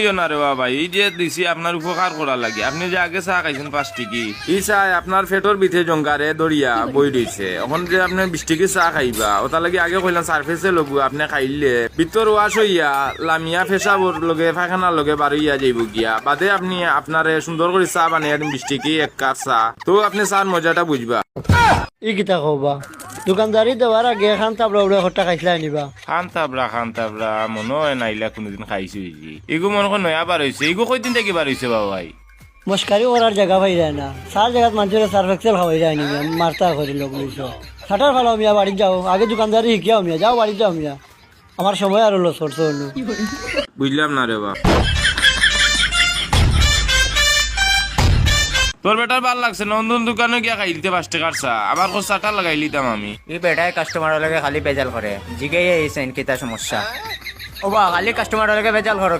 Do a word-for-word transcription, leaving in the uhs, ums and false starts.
ইও না রে বাবা, এই যে দিছি আপনার উপকার করার লাগি, আপনি যে আগে চা খাইছেন পাঁচ টিকি, ই চা আপনার পেটর ভিতরে জঙ্গারে ধরিয়া বই রইছে। অখন যে আপনি বিশ টিকি চা খাইবা, ওটার লাগি আগে কইলাম সারফেসে লবু, আপনি খাইলে ভিতর ওয়াশ হইয়া লামিয়া পেশাবর লগে পায়খানার লগে বারইয়া যাইব গিয়া। বাদে আপনি আপনারে সুন্দর করি চা বানাইয়া দিন, বিশ টিকি এক কাপ চা, তো আপনি চার মজাটা বুঝবা। ই কিতা কও বা? দোকানদারি দেওয়ার আগে খান তাবড়া উড়া খট্টা খাইছলায় নি বা? খান তাবড়া, খান তাবড়া, মনো অয় না ইলা কুনুদিন খাইছি অইছি। ইগু মনো কয় নয়া বার অইছে, ইগু কয়দিন থাকি বার অইছে বাবা ভাই? মস্কারি করার জাগা পাইরায় না। চার জাগাত মানষরে সার্ফ এক্সেল খাওয়াইরায় নি, মারতা করি লোক লইছো। শাটার ফালাও মিয়া, বাড়িত যাও, আগে দোকানদারি হিকিয়াও মিয়া, যাও বাড়িত যাও মিয়া। আমার সময় আরো লস করছো অনো। বুঝলাম না রে বা। তোর বেটার বার লাগছে না, অন্য দোকানো গিয়া খাইলিতে পাঁচ টেকার চা, আবার কস চাটা লাগাইলিতাম আমি। ই বেটায় কাস্টমারর লগে খালি বেজাল করে, জিগাইয়া আইছইন কিতা সমস্যা? ও বা, খালি কাস্টমারর লগে বেজাল করো